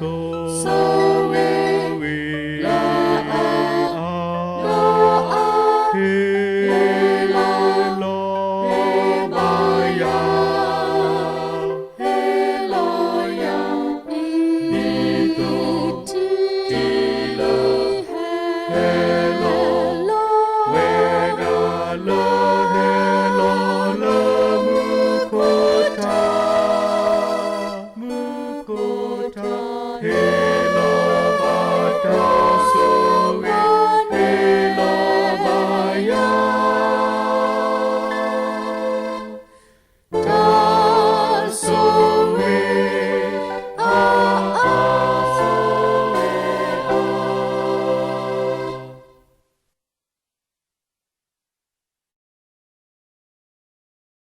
စီၤဝ့ၤဝ့ၤလၢအ ဟ့ၣ်လီၤ ဟ့ၣ်လီၤယၤ ဟ့ၣ်လီၤယၤ ဒ်သိးထံလၢ ဟဲလီၤ ဝဲဒၣ်လၢ ဟဲလီၤလၢမူခိၣ်ထး မူခိၣ်ထး ဟ့ၣ်